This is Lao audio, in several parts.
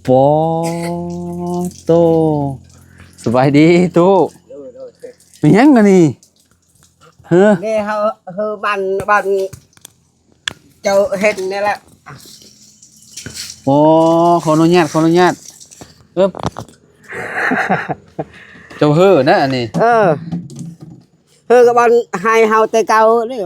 ປາໂຕ ສະບາຍດີຕູ້. ໂດຍ ໂດຍ ແມ່ນຫຍັງອັນນີ້? ເຮີ ນີ້ເຮົາ ເຮີມັນ ບ້ານເຈົ້າເຫັນນີ້ແຫຼະ. ໂອ້ ຂໍອະນຸຍາດ ຂໍອະນຸຍາດ. ເອີບ ເຈົ້າເຮີນະອັນນີ້. ເອີ ເຮີກະບ່ອນໃຫ້ເຮົາແຕ່ເກົ່າເດ້.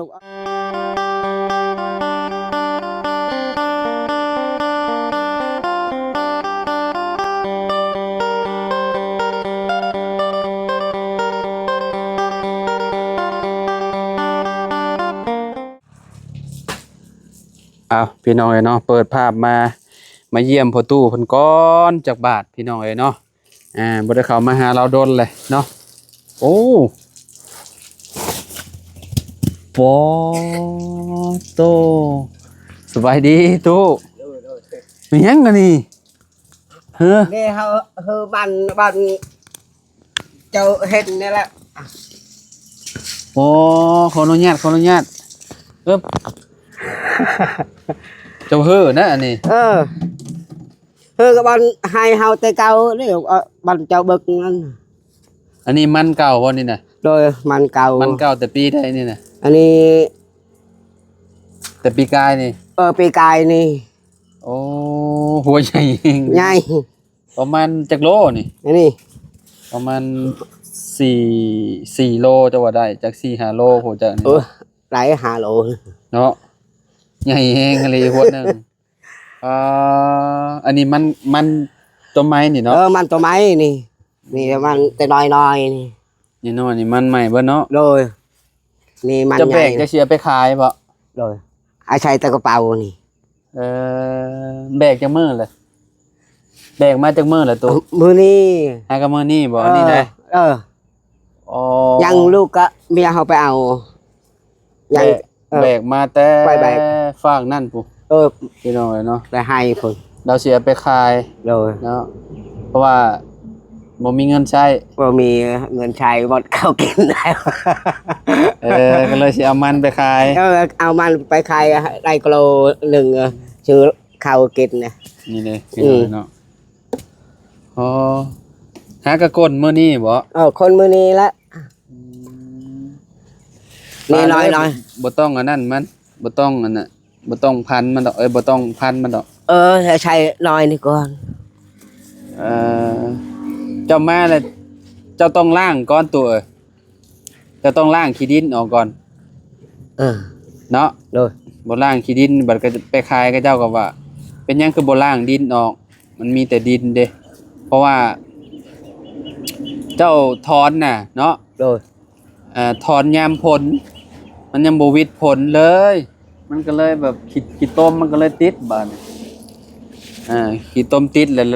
ເອົາ ພີ່ນ້ອງເອີຍເນາະ ເປີດພາບມາ ມາຢ້ຽມພໍ່ຕູ້ເພິ່ນກ່ອນຈັກບາດ ພີ່ນ້ອງເອີຍເນາະ. ອ່າ ບໍ່ໄດ້ເຂົ້າມາຫາລາວດົນແຫຼະເນາະ. ໂອ້ ປາໂຕ ສະບາຍດີຕູ້. ໂດຍ ໂດຍ ແມ່ນຫຍັງອັນນີ້? ເຮີ ນີ້ເຮົາ ເຮີມັນ ບ້ານເຈົ້າເຫັນນີ້ແຫຼະ. ໂອ້ ຂໍອະນຸຍາດ ຂໍອະນຸຍາດ. ເອີບ ເຈົ້າເຮີນະອັນນີ້. ເອີ ເຮີກະບ່ອນໃຫ້ເຮົາແຕ່ເກົ່າເດ້ ເອີ ບ່ອນເຈົ້າເບິ່ງນັ້ນ. ອັນນີ້ມັນເກົ່າບໍ່ນີ້ນະ? ໂດຍ ມັນເກົ່າ. ມັນເກົ່າແຕ່ປີໃດນີ້ນະ? ອັນນີ້ ແຕ່ປີກາຍນີ້. ເອີ ປີກາຍນີ້. ໂອ້ ຫົວໃຫຍ່ແຮງ. ໃຫຍ່. ປະມານຈັກໂລນີ້? ອັນນີ້ ປະມານສີ່ ສີ່ໂລ ຈະວ່າໄດ້ ຈັກສີ່ຫ້າໂລພຸ້ນຈັກນີ້. ເອີ ໄດ້ຫ້າໂລເນາະ. ໃຫຍ່ແຮງອີ່ຫຼີຫົວໜຶ່ງ. ອ່າ ອັນນີ້ມັນ ມັນຕົ້ນໄມ້ນີ້ເນາະ. ເອີ ມັນຕົ້ນໄມ້ນີ້ ນີ້ມັນແຕ່ນ້ອຍໆ ນີ້ ນີ້ນ້ອຍນີ້ມັນໃໝ່ເບິດເນາະ. ໂດຍ ນີ້ມັນໃຫຍ່. ຈະແບກ ຈະຊິເອົາໄປຂາຍບໍ່? ໂດຍ ອາໄສແຕ່ກະເປົານີ້. ເອີ ແບກຈັກມື້ລະ? ແບກມາຈັກມື້ລະຕູ້? ມື້ນີ້. ຫາກະມື້ນີ້ບໍ່? ເອີ ອັນນີ້ນະ. ເອີ ອໍ ຍັງລູກກະເມຍເຮົາໄປເອົາ ຍັງ ແບກ ເອີ ແບກມາແຕ່ ໄປແບກ ຟາກນັ້ນພຸ້ນ. ເອີ ພີ່ນ້ອງເອີຍເນາະ ໄປໃຫ້ພຸ້ນ. ລາວຊິເອົາໄປຂາຍ. ໂດຍ ເນາະ ເພາະວ່າບໍ່ມີເງິນໃຊ້. ບໍ່ມີເງິນໃຊ້ໝົດເຂົ້າກິນແລ້ວ. ເອີ ກະເລີຍຊິເອົາມັນໄປຂາຍ. ເອີ ເອົາມັນໄປຂາຍໄດ້ກິໂລໜຶ່ງ ຊື້ເຂົ້າກິນນະ. ນີ້ເດ້ ອືມ ພີ່ນ້ອງເນາະ. ອໍ ຫາກະກົ້ນມື້ນີ້ບໍ? ເອີ ກົ້ນມື້ນີ້ແຫຼະ. ອືມ ນີ້ນ້ອຍໆ ບໍ່ຕ້ອງອັນນັ້ນມັນ ບໍ່ຕ້ອງອັນນະ ບໍ່ຕ້ອງພັນມັນດອກ. ເອີ ບໍ່ຕ້ອງພັນມັນດອກ. ເອີ ໃສ່ນ້ອຍນີ້ກ່ອນ. ເອີ ເຈົ້າມາແລ້ວ ເຈົ້າຕ້ອງລ້າງກ່ອນຕູ້ເອີຍ. ເຈົ້າຕ້ອງລ້າງຂີ້ດິນອອກກ່ອນ. ເອີ ເນາະ. ໂດຍ ບໍ່ລ້າງຂີ້ດິນ ບັດກະໄປຂາຍ ເຂົາເຈົ້າກະວ່າ ເປັນຫຍັງຄືບໍ່ລ້າງດິນອອກ? ມັນມີແຕ່ດິນເດ້ ເພາະວ່າເຈົ້າຖອນນະເນາະ. ໂດຍ ເອີ ຖອນຍາມຝົນ ມັນຍັງບໍ່ຫວິດຝົນເລີຍ ມັນກະເລີຍແບບ ຂີ້ ຂີ້ຕົມມັນກະເລີຍຕິດບາດນີ້. ເອີ ຂີ້ຕົມຕິດແລ້ວ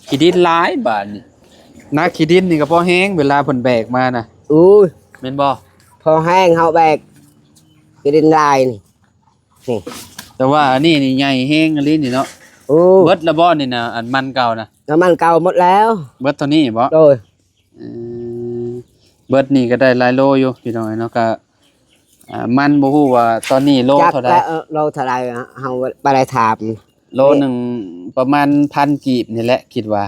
ຂີ້ດິນຫຼາຍບາດນີ້. ໜັກຂີ້ດິນນີ້ກະພໍແຮງ ເວລາເພິ່ນແບກມານະ. ໂອ້ຍ ແມ່ນບໍ່? ພໍແຮງເຮົາແບກຂີ້ດິນຫຼາຍນີ້. ນີ້ ແຕ່ວ່າອັນນີ້ນີ້ໃຫຍ່ແຮງອີ່ຫຼີນີ້ເນາະ. ໂອ້ ເບິດລະບໍ່ນີ້ນະ ອັນມັນເກົ່ານະ? ອັນມັນເກົ່າໝົດແລ້ວ. ເບິດເທົ່ານີ້ບໍ? ໂດຍ ເອີ ເບິດນີ້ກະໄດ້ຫຼາຍໂລຢູ່ ພີ່ນ້ອງເນາະ. ກະ ອ່າ ມັນບໍ່ຮູ້ວ່າຕອນນີ້ໂລເທົ່າໃດ? ຈັກແລ້ວ ໂລເທົ່າໃດ ເຮົາບໍ່ໄດ້ຖາມ. ໂລໜຶ່ງປະມານພັນກີບນີ້ແຫຼະ ຄິດວ່າ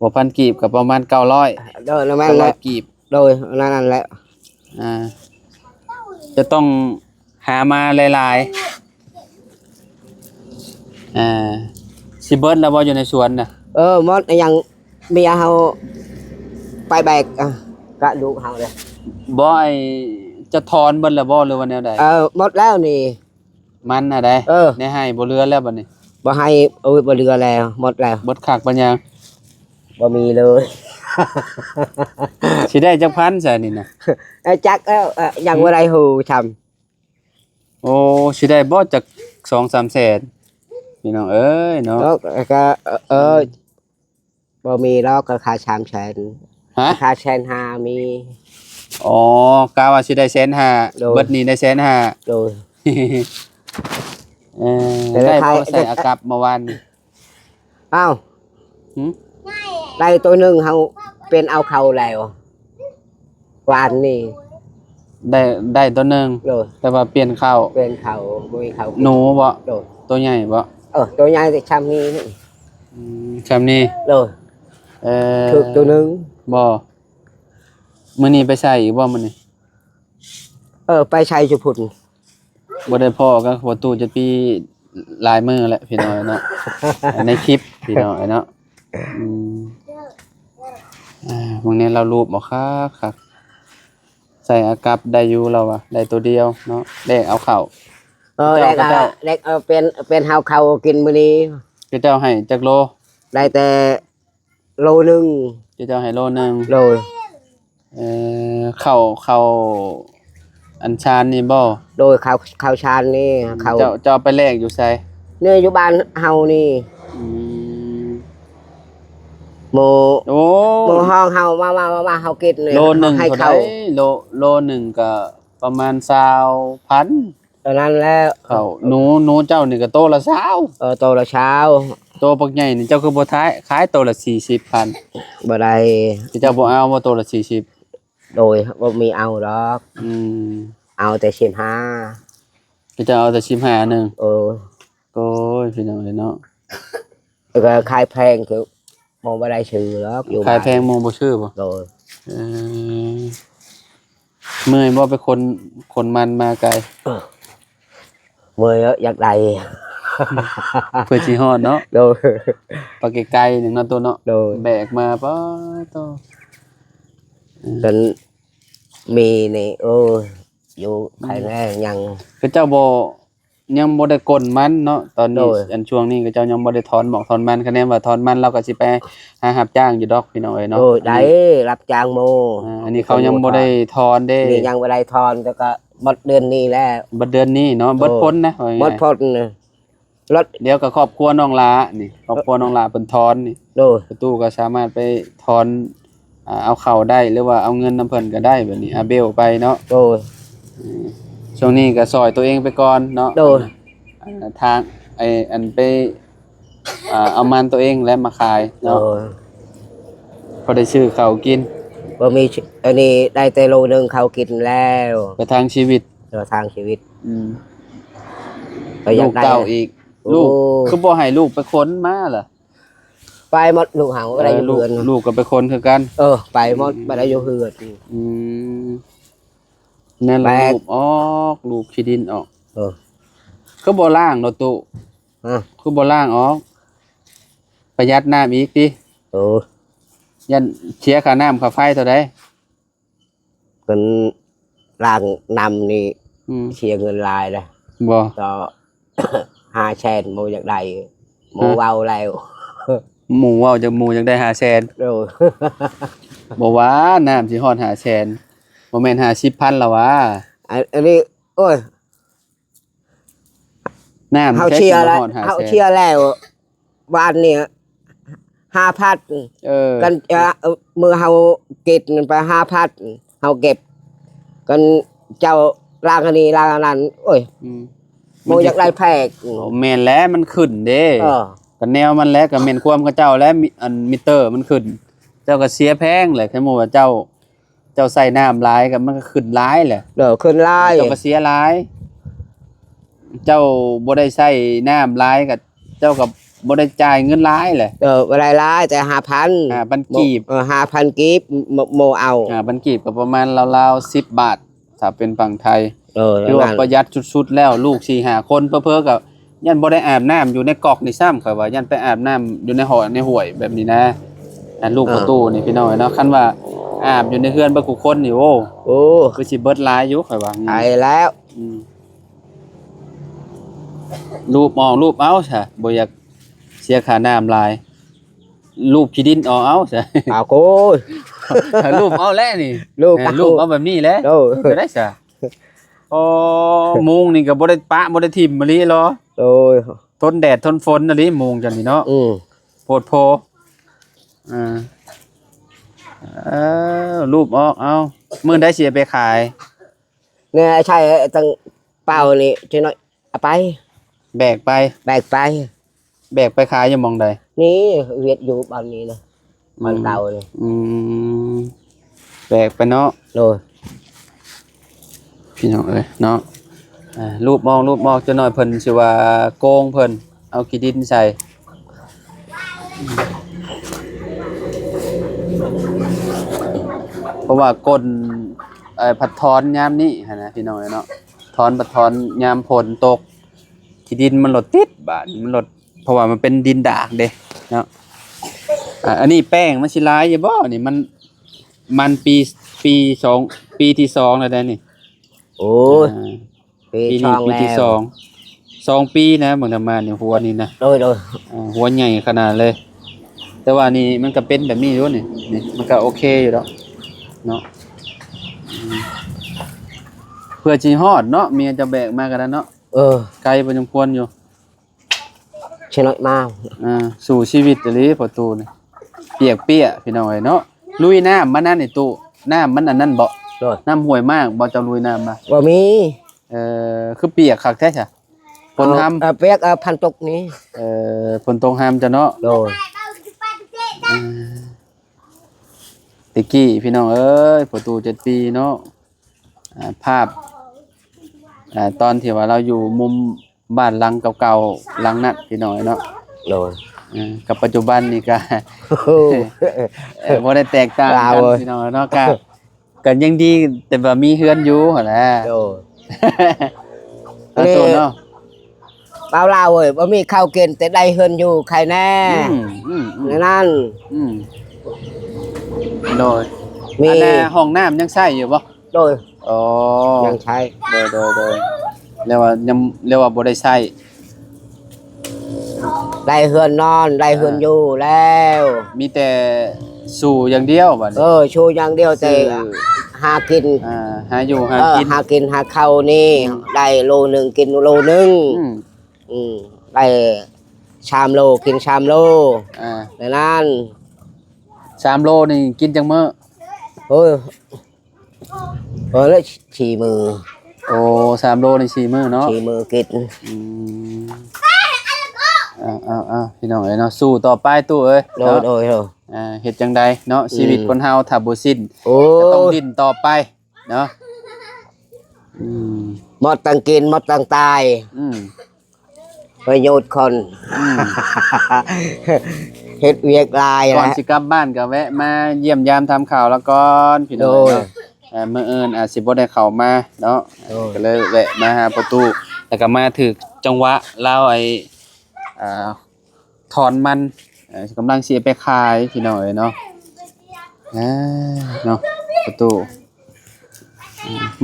ບໍ່ ພັນກີບກະປະມານເກົ້າຮ້ອຍ. ໂດຍ ແມ່ນແຫຼະ ເກົ້າຮ້ອຍກີບ. ໂດຍ ນັ້ນແຫຼະ. ອ່າ ຈະຕ້ອງຫາມາຫຼາຍໆ. ອ່າ ຊິເບິດແລ້ວບໍ່ຢູ່ໃນສວນນະ? ເອີ ໝົດ. ອີຫຍັງ ເມຍເຮົາໄປແບກ ອ່າ ກະລູກເຮົາເດ້. ບໍ່ ໄອ້ ຈະຖອນເບິດແລ້ວບໍ່ ຫຼືວ່າແນວໃດ? ເອີ ໝົດແລ້ວນີ້. ມັນນະໄດ໋? ເອີ ໃນໄຮ່ບໍ່ເຫຼືອແລ້ວບາດນີ້. ບໍ່ໃຫ້ ໂອ້ຍ ບໍ່ເຫຼືອແລ້ວ ໝົດແລ້ວ. ເບິດຄັກປານຫຍັງ? ບໍ່ມີເລີຍ. ຊິໄດ້ຈັກພັນຊະນີ້ນະ? ເອີ ຈັກແລ້ວ ເອີ ຍັງ ອືມ ບໍ່ໄດ້ຮູ້ຊ້ຳ. ໂອ້ ຊິໄດ້ບໍ່ຈັກສອງສາມແສນ ພີ່ນ້ອງເອີຍເນາະ. ເອີ ກະ ເອີ ອືມ ບໍ່ມີດອກ ກະຂາຍສາມແສນ. ຮະ? ຂາຍແສນຫ້າມີ. ອໍ ກະວ່າຊິໄດ້ແສນຫ້າ. ໂດຍ ເບິດນີ້ໄດ້ແສນຫ້າ. ໂດຍ ເອີ ແຕ່ໄດ້ບໍ່ ຂາຍ ໃສ່ອາກັບເມື່ອວານນີ້? ອ້າວ ຫື? ໄດ້ໂຕໜຶ່ງ ເຮົາປ່ຽນເອົາເຂົ້າແລ້ວ ວານນີ້. ໄດ້ ໄດ້ໂຕໜຶ່ງ. ໂດຍ ແຕ່ວ່າປ່ຽນເຂົ້າ. ປ່ຽນເຂົ້າ ບໍ່ມີເຂົ້າກິນ. ໜູບໍ? ໂດຍ ໂຕໃຫຍ່ບໍ? ເອີ ໂຕໃຫຍ່ແຕ່ຊ່ຳນີ້. ອືມ ຊ່ຳນີ້ ໂດຍ ເອີ ຖືກໂຕໜຶ່ງ ບໍ່ ມື້ນີ້ໄປໃສ່ອີກບໍ່ມື້ນີ້? ເອີ ໄປໃສ່ຢູ່ພຸ້ນ ບໍ່ໄດ້ພໍ້ກັບພໍ່ຕູ້ຈັກປີ ຫຼາຍມື້ແລ້ວພີ່ນ້ອງເນາະ ໃນຄລິບພີ່ນ້ອງເນາະ ອືມ ອ່າ ເບິ່ງແນ່ລາວລູບເອົາຄັກໆ ໃສ່ອາກັບໄດ້ຢູ່ລາວວ່າ ໄດ້ໂຕດຽວເນາະ ແລກເອົາເຂົ້າ ເອີ ເຈົ້າ ແລກ ເຂົາເຈົ້າ ແລກເອົາເປັນ ເປັນເຮົາເຂົ້າກິນມື້ນີ້ ເຂົາເຈົ້າໃຫ້ຈັກໂລ? ໄດ້ແຕ່ໂລໜຶ່ງ ເຂົາເຈົ້າໃຫ້ໂລໜຶ່ງ ໂດຍ ເອີ ເຂົ້າ ເຂົ້າອັນຊານນີ້ບໍ່? ໂດຍ ເຂົ້າ ເຂົ້າຊານນີ້ ເຂົ້າ ເຈົ້າ ເຈົ້າເອົາໄປແລກຢູ່ໃສ? ນີ້ຢູ່ບ້ານເຮົານີ້ ອືມ ໝູ່ ໂອ້ ໝູ່ຫ້ອງເຮົາມາ ມາ ມາ ມາເຮົາກິນນີ້ ໂລໜຶ່ງເທົ່າໃດ? ໂລ ໂລໜຶ່ງກໍປະມານຊາວພັນ ເທົ່ານັ້ນແຫຼະ ເຂົ້າ ໜູ ໜູເຈົ້ານີ້ກໍໂຕລະຊາວ ເອີ ໂຕລະຊາວ ໂຕບັກໃຫຍ່ນີ້ເຈົ້າຄືບໍ່ຂາຍ ຂາຍໂຕລະສີ່ສິບພັນ? ບໍ່ໄດ້ ເຈົ້າບໍ່ເອົາບໍ່ໂຕລະສີ່ສິບ? ໂດຍ ບໍ່ມີເອົາດອກ ອືມ ເອົາແຕ່ສິບຫ້າ ເຈົ້າເອົາແຕ່ສິບຫ້າໜຶ່ງ ເອີ ໂອ້ຍ ພີ່ນ້ອງເອີຍເນາະ ແລ້ວກໍຂາຍແພງຄື ໝູ່ບໍ່ໄດ້ຊື້ດອກ ຢູ່ ຂາຍແພງ ໝູ່ບໍ່ຊື້ບໍ່? ໂດຍ ເອີ ເມື່ອຍບໍ່ໄປຂົນ ຂົນມັນມາໄກ? ເອີ ເມື່ອຍ ຢາກໄດ້ ເພື່ອຊິຮອດເນາະ ໂດຍ ໄປໄກໆໜຶ່ງເນາະໂຕເນາະ ໂດຍ ແບກມາ ປາໂຕ ເອີ ເພິ່ນມີນີ້ ໂອ້ຍ ຢູ່ ອືມ ໄຄແນ່ຍັງ ເຂົາເຈົ້າບໍ່ ຍັງບໍ່ໄດ້ກົນມັນເນາະ ຕອນນີ້ ໂດຍ ອັນຊ່ວງນີ້ເຂົາເຈົ້າຍັງບໍ່ໄດ້ຖອນໝອກຖອນມັນ ຄະແນນວ່າຖອນມັນ ລາວກໍຊິໄປຫາຮັບຈ້າງຢູ່ດອກ ພີ່ນ້ອງເອີຍເນາະ ໂດຍ ອັນນີ້ ໄດ້ຮັບຈ້າງໝູ່ ອ່າ ອັນນີ້ເຂົາຍັງບໍ່ໄດ້ຖອນເດ້ ນີ້ຍັງບໍ່ໄດ້ຖອນ ແຕ່ກໍໝົດເດືອນນີ້ແລ້ວ ໝົດເດືອນນີ້ເນາະ ໂດຍ ເບິດພົນນະ ວ່າງ່າຍໆ ໝົດພົນນະ ລົດ ດຽວກໍຄອບຄົວນ້ອງຫຼ້ານີ້ ຄອບຄົວນ້ອງຫຼ້າເພິ່ນຖອນນີ້ ໂດຍ ປະຕູກໍສາມາດໄປຖອນ ອ່າ ເອົາເຂົ້າໄດ້ ຫຼືວ່າເອົາເງິນນຳເພິ່ນກໍໄດ້ ແບບນີ້ ອາເບວໄປເນາະ ໂດຍ ອືມ ຊ່ວງນີ້ກໍຊ່ອຍໂຕເອງໄປກ່ອນເນາະ ໂດຍ ອ່າ ທາງ ໄອ້ ອັນໄປ ອ່າ ເອົາມັນໂຕເອງແຫຼະມາຂາຍເນາະ ໂດຍ ພໍໄດ້ຊື້ເຂົ້າກິນ ບໍ່ມີ ອັນນີ້ໄດ້ແຕ່ໂລໜຶ່ງເຂົ້າກິນແລ້ວ ປະທັງຊີວິດ ປະທັງຊີວິດ ອືມ ກໍຢາກໄດ້ລູກເຕົ້າອີກ ໂອ້ ລູກ ຄືບໍ່ໃຫ້ລູກໄປຂົນມາລະ? ໄປໝົດ ລູກເຮົາບໍ່ໄດ້ຢູ່ເຮືອນ ເອີ ລູກ ລູກກໍໄປຂົນຄືກັນ ເອີ ໄປໝົດ ອືມ ບໍ່ໄດ້ຢູ່ເຮືອນ ອືມ ແມ່ນແບກ ລູບອອກ ລູບຂີ້ດິນອອກ ເອີ ຄືບໍ່ລ້າງໂລດຕູ້? ຮະ ຄືບໍ່ລ້າງອອກ? ປະຢັດນ້ຳອີກຕິ? ໂອ້ ຢ້ານເສຍຄ່ານ້ຳຄ່າໄຟເທົ່າໃດ? ເພິ່ນລ້າງນ້ຳນີ້ ອືມ ເສຍເງິນຫຼາຍເດ້ ບໍ່ ກໍຫ້າແສນ ໝູ່ຢາກໄດ້ ໝູ່ເວົ້າແລ້ວ ໝູ່ເວົ້າຈາກໝູ່ຢາກໄດ້ຫ້າແສນ ໂດຍ ບໍ່ວ່ານ້ຳຊິຮອດຫ້າແສນ ບໍ່ແມ່ນຫ້າສິບພັນລະຫວາ ອັນ ອັນນີ້ ໂອ້ຍ ນ້ຳ ເຮົາເສຍແລ້ວ ເຮົາເສຍແລ້ວ ວານນີ້ຫ້າພັນ ເອີ ກັນ ເອີ ມື້ເຮົາເກັບໄປຫ້າພັນ ເຮົາເກັບ ກັນເຈົ້າລ້າງອັນນີ້ລ້າງອັນນັ້ນ ໂອ້ຍ ອືມ ບໍ່ຢາກໄດ້ແພກ ໂອ້ ແມ່ນແຫຼະ ມັນຂຶ້ນເດ້ ເອີ ກໍແນວມັນແຫຼະ ກໍແມ່ນຄວາມເຂົາເຈົ້າແຫຼະ ມີ ອັນມິເຕີມັນຂຶ້ນ ເຈົ້າກໍເສຍແພງແຫຼະ ຄັນໝູ່ວ່າເຈົ້າ ເຈົ້າໃສ່ນ້ຳຫຼາຍກໍມັນກໍຂຶ້ນຫຼາຍແຫຼະ ເອີ ຂຶ້ນຫຼາຍ ເຈົ້າກໍເສຍຫຼາຍ ເຈົ້າບໍ່ໄດ້ໃຊ້ນ້ຳຫຼາຍກໍເຈົ້າກໍບໍ່ໄດ້ຈ່າຍເງິນຫຼາຍແຫຼະ ເອີ ບໍ່ໄດ້ຫຼາຍ ແຕ່ຫ້າພັນ ຫ້າພັນກີບ ເອີ ຫ້າພັນກີບ ໝູ່ເອົາ ຫ້າພັນກີບກໍປະມານລາວໆສິບບາດ ຖ້າເປັນຝັ່ງໄທ ເອີ ຖືວ່າປະຢັດສຸດໆແລ້ວ ລູກສີ່ຫ້າຄົນ ເຜີໆກໍ ຢ້ານບໍ່ໄດ້ອາບນ້ຳຢູ່ໃນກອກນີ້ຊ້ຳ ຂ້ອຍວ່າຢ້ານໄປອາບນ້ຳຢູ່ໃນຫໍ ໃນຫ້ວຍແບບນີ້ນະ ອັນລູກປະຕູນີ້ພີ່ນ້ອງເອີຍເນາະ ຄັນວ່າອາບຢູ່ໃນເຮືອນເບິດຄູ່ຄົນນີ້ ໂອ້ ໂອ້ ຄືຊິເບິດຫຼາຍຢູ່ ຂ້ອຍວ່າ ໄປແລ້ວ ອືມ ລູບອອກ ລູບເອົາຊະ ບໍ່ຢາກເສຍຄ່ານ້ຳຫຼາຍ ລູບຂີ້ດິນອອກເອົາຊະ ອ້າວໂກຍ ລູບເອົາແຫຼະນີ້ ລູບ ເອີ ລູບເອົາແບບນີ້ແຫຼະ ໂອ້ ໄດ້ຊະ ອໍ ມຸງນີ້ກໍບໍ່ໄດ້ປະບໍ່ໄດ້ຖິ້ມອີ່ຫຼີເນາະ ໂດຍ ທົນແດດທົນຝົນອີ່ຫຼີມຸງເຈົ້ານີ້ເນາະ ອືມ ໂພດໂພ ເອີ ເອີ ລູບອອກ ເອົາ ມື້ໃດຊິເອົາໄປຂາຍ? ແນ່ໃຊ້ຕັ້ງເປົານີ້ຈັກໜ້ອຍ ເອົາໄປ ແບກໄປ ແບກໄປ ແບກໄປຂາຍຢູ່ໝ່ອງໃດ? ນີ້ ວຽກຢູ່ບ້ານນີ້ນະ ອືມ ບ້ານເກົ່ານີ້ ອືມ ແບກໄປເນາະ ໂດຍ ພີ່ນ້ອງເອີຍເນາະ ອ່າ ລູບອອກ ລູບອອກ ຈັກໜ້ອຍເພິ່ນຊິວ່າໂກງເພິ່ນ ເອົາຂີ້ດິນໃສ່ ເພາະວ່າກົ້ນ ເອີ ພັດຖອນຍາມນີ້ຫັ້ນນະ ພີ່ນ້ອງເອີຍເນາະ, ຖອນ ພັດຖອນຍາມຝົນຕົກ ຂີ້ດິນມັນໂລດຕິດບາດນີ້ ມັນໂລດ ເພາະວ່າມັນເປັນດິນດາກເດ້ເນາະ. ອ່າ ອັນນີ້ແປ້ງມັນຊິຫຼາຍຢູ່ບໍ່ນີ້? ມັນ ມັນປີ ປີສອງ ປີທີສອງແລ້ວເດ້ນີ້. ໂອ້ຍ ອ່າ ປີນີ້ປີທີສອງ ສອງປີນະ ເບິ່ງນຳມານີ້ ຫົວນີ້ນະ ໂດຍ ໂດຍ ອ່າ ຫົວໃຫຍ່ຂະໜາດເລີຍ. ແຕ່ວ່ານີ້ມັນກະເປັນແບບນີ້ຢູ່ນີ້ ນີ້ມັນກະໂອເຄຢູ່ດອກເນາະ. ອືມ ເພື່ອຊິຮອດເນາະ ເມຍເຈົ້າແບກມາກະນັ້ນເນາະ. ເອີ ໄກພໍສົມຄວນຢູ່. ຊິນ້ອຍມາ ອ່າ ສູ້ຊີວິດອີ່ຫຼີພໍ່ຕູ້ນີ້ ປຽກເປຍພີ່ນ້ອງເອີຍເນາະ. ລຸຍນ້ຳມັນນັ້ນນີ້ຕູ້ ນ້ຳມັນອັນນັ້ນບໍ່? ໂດຍ ນ້ຳຫ້ວຍມາກບໍ່? ເຈົ້າລຸຍນ້ຳມາ ບໍ່ມີ. ເອີ ຄືປຽກຄັກແທ້ຊະ ຝົນຮຳ. ເອີ ປຽກ ເອີ ພັນຕົກນີ້. ເອີ ຝົນຕົກຮຳເຈົ້າເນາະ. ໂດຍ ອືມ ແຕ່ກີ້ພີ່ນ້ອງເອີຍ ພໍ່ຕູ້ເຈັດປີເນາະ ອ່າ ພາບ ອ່າ ຕອນທີ່ວ່າລາວຢູ່ມຸມ ບ້ານຫຼັງເກົ່າໆຫຼັງນັ້ນພີ່ນ້ອງເອີຍເນາະ. ໂດຍ ເອີ ກັບປັດຈຸບັນນີ້ກະ ໂອ້ ເອີ ບໍ່ໄດ້ແຕກຕ່າງກັນພີ່ນ້ອງເອີຍເນາະ ກະ ກະຍັງດີແຕ່ວ່າມີເຮືອນຢູ່ຫັ້ນແຫຼະ. ໂດຍ ເອີ ໂຕເນາະ ບ່າວລາວເອີຍ ບໍ່ມີເຂົ້າກິນແຕ່ໄດ້ເຮືອນຢູ່ໃຄແນ່. ອືມ ອືມ ອືມ ນັ້ນ ອືມ ໂດຍ ມີ ອັນນ່າ ຫ້ອງນ້ຳຍັງໃຊ້ຢູ່ບໍ່? ໂດຍ ອໍ ຍັງໃຊ້. ໂດຍ ໂດຍ ໂດຍ ແລ້ວວ່າຍັງ ແລ້ວວ່າບໍ່ໄດ້ໃຊ້ ໄດ້ເຮືອນນອນ ໄດ້ເຮືອນຢູ່ແລ້ວ ມີແຕ່ສູ້ຢ່າງດຽວບາດນີ້. ເອີ ສູ້ຢ່າງດຽວ ແຕ່ຫາກິນ ອ່າ ຫາຢູ່ຫາກິນ ເອີ ຫາກິນຫາເຂົ້ານີ້ ອືມ ໄດ້ໂລໜຶ່ງກິນໂລໜຶ່ງ. ອືມ ອືມ ໄດ້ສາມໂລກິນສາມໂລ. ອ່າ ໃນນັ້ນ ສາມໂລນີ້ກິນຈັກມື້? ໂອ້ຍ ເອີ ລະສີ່ມື້. ໂອ້ ສາມໂລນີ້ສີ່ມື້ເນາະ ສີ່ມື້ກິນ. ອືມ ເອົາໆໆ ພີ່ນ້ອງເອີຍເນາະ ສູ້ຕໍ່ໄປຕູ້ເອີຍ. ໂດຍ ເນາະ ໂດຍ ໂດຍ ອ່າ ເຮັດຈັ່ງໃດເນາະ ອືມ ຊີວິດຄົນເຮົາຖ້າບໍ່ສິ້ນ ໂອ້ ກໍຕ້ອງດີ້ນຕໍ່ໄປເນາະ. ອືມ ໝົດຕັ້ງກິນ ໝົດຕັ້ງຕາຍ. ອືມ ປະໂຫຍດຄົນ ອືມ ເຮັດວຽກຫຼາຍ. ກ່ອນຊິກັບບ້ານກໍແວະມາຢ້ຽມຢາມຖາມຂ່າວລາວກ່ອນ ພີ່ນ້ອງເນາະ. ໂດຍ ເອີ ມື້ອື່ນອາດຊິບໍ່ໄດ້ເຂົ້າມາເນາະ ໂດຍ ກໍເລີຍແວະມາຫາພໍ່ຕູ້ ແລ້ວກໍມາຖືກຈັງຫວະລາວໄອ້ ອ່າ ຖອນມັນ ເອີ ກຳລັງຊິເອົາໄປຂາຍ ພີ່ນ້ອງເອີຍເນາະ. ເອີ ເນາະ ພໍ່ຕູ້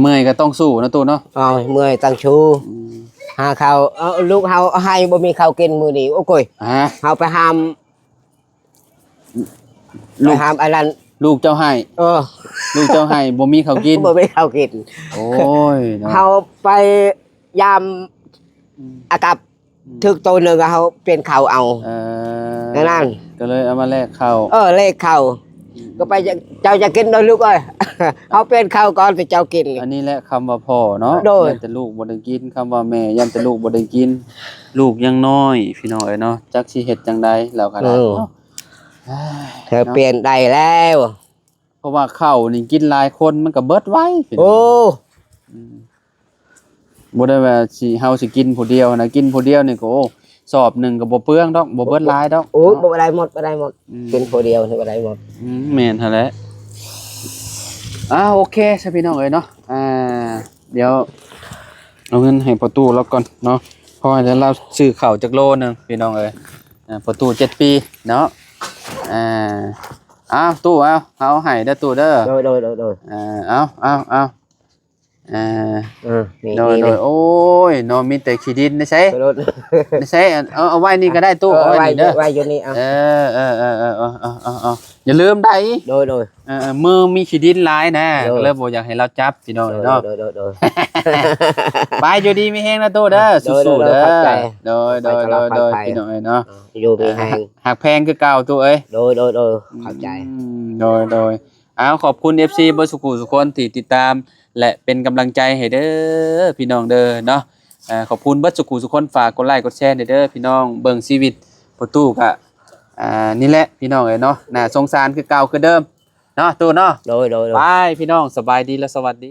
ເມື່ອຍກໍຕ້ອງສູ້ເນາະຕູ້ເນາະ. ເອົາ ເມື່ອຍຕ້ອງສູ້ ອືມ ຫາເຂົ້າ. ເອົາ ລູກເຮົາໃຫ້ບໍ່ມີເຂົ້າກິນມື້ນີ້ ໂອ້ໂກຍ ຮະ ເຮົາໄປຫາມ ໄປຫາມອັນນັ້ນ ລູກເຈົ້າໃຫ້. ເອີ ລູກເຈົ້າໃຫ້ບໍ່ມີເຂົ້າກິນ ບໍ່ມີເຂົ້າກິນ. ໂອ້ຍເນາະ ເຮົາໄປຢາມ ອືມ ອາກັບ ອືມ ຖືກໂຕໜຶ່ງ ເຮົາປ່ຽນເຂົ້າເອົາ. ເອີ ນັ້ນ ກໍເລີຍເອົາມາແລກເຂົ້າ. ເອີ ແລກເຂົ້າ ອືມ ກໍໄປ ເຈົ້າຢາກກິນເດີລູກເອີຍ ເຮົາປ່ຽນເຂົ້າກ່ອນ ແຕ່ເຈົ້າກິນ. ອັນນີ້ແຫຼະຄຳວ່າພໍ່ເນາະ. ໂດຍ ຢ້ານແຕ່ລູກບໍ່ໄດ້ກິນ ຄຳວ່າແມ່ ຢ້ານແຕ່ລູກບໍ່ໄດ້ກິນ. ລູກຍັງນ້ອຍ ພີ່ນ້ອງເອີຍເນາະ ຈັກຊິເຮັດຈັ່ງໃດ ລາວກໍໄດ້ ເອີ ເນາະ ເຮົາປ່ຽນໄດ້ແລ້ວ ເພາະວ່າເຂົ້ານີ້ກິນຫຼາຍຄົນມັນກໍເບິດໄວ. ໂອ້ ອືມ ບໍ່ໄດ້ວ່າຊິ ເຮົາຊິກິນຜູ້ດຽວນະ ກິນຜູ້ດຽວນີ້ກໍ ໂອ້ ສອບໜຶ່ງກໍບໍ່ເປືອງດອກ ບໍ່ເບິດຫຼາຍດອກ. ໂອ້ ເນາະ ບໍ່ໄດ້ໝົດ ບໍ່ໄດ້ໝົດ. ອືມ ກິນຜູ້ດຽວນີ້ບໍ່ໄດ້ໝົດ. ອືມ ແມ່ນຫັ້ນແຫຼະ. ອ່າ ໂອເຄຊະ ພີ່ນ້ອງເອີຍເນາະ. ອ່າ ດຽວເອົາເງິນໃຫ້ພໍ່ຕູ້ລາວກ່ອນເນາະ ຂໍໃຫ້ລາວຊື້ເຂົ້າຈັກໂລໜຶ່ງ ພີ່ນ້ອງເອີຍ. ອ່າ ພໍ່ຕູ້ເຈັດປີເນາະ. ອ່າ ອ້າວ ຕູ້ ອ້າວ ເຮົາໃຫ້ເດີຕູ້ເດີ. ໂດຍ ໂດຍ ໂດຍ ໂດຍ. ອ່າ ເອົາ ເອົາ ເອົາ ອ່າ ເອີ ໂດຍ ໂດຍ. ໂອ້ຍເນາະ ມີແຕ່ຂີ້ດິນໃນໃສ ໃນໃສ. ເອົາ ເອົາໄວ້ນີ້ກໍໄດ້ຕູ້ ເອີ ເອົາໄວ້ນີ້ເດີ ໄວ້ຢູ່ນີ້. ເອົາ ເອີ ເອີ ເອີ ເອີ ເອີ ເອີ ເອີ ເອີ ຢ່າລືມໄດ໋. ໂດຍ ໂດຍ. ເອີ ເອີ ມືມີຂີ້ດິນຫຼາຍນະ ໂດຍ ກໍເລີຍບໍ່ຢາກໃຫ້ລາວຈັບ ພີ່ນ້ອງເນາະ. ໂດຍ ໂດຍ ໂດຍ ໂດຍ. ໄປ ຢູ່ດີມີແຮງນະຕູ້ເດີ ສູ້ໆເດີ. ໂດຍ ໂດຍ ໂດຍ ໂດຍ ພີ່ນ້ອງເນາະ ຢູ່ດີມີແຮງ ຮັກແພງຄືເກົ່າຕູ້ເອີຍ. ໂດຍ ໂດຍ ໂດຍ ເຂົ້າໃຈ. ອືມ ໂດຍ ໂດຍ. ອ້າວ ຂອບຄຸນເອັຟຊີເບິດສູ່ຜູ້ສູ່ຄົນທີ່ຕິດຕາມ ແລະ ເປັນກຳລັງໃຈໃຫ້ເດີ ພີ່ນ້ອງເດີເນາະ. ອ່າ ຂອບຄຸນເບິດສູ່ຜູ້ສູ່ຄົນ ຝາກກົດໄລກົດແຊແດ່ເດີພີ່ນ້ອງ. ເບິ່ງຊີວິດພໍ່ຕູ້ກະ ອ່າ ນີ້ແຫຼະພີ່ນ້ອງເອີຍເນາະ ໜ້າສົງສານຄືເກົ່າຄືເດີມເນາະຕູ້ເນາະ. ໂດຍ ໂດຍ ໂດຍ. ໄປພີ່ນ້ອງ ສະບາຍດີ ແລະ ສະຫວັດດີ.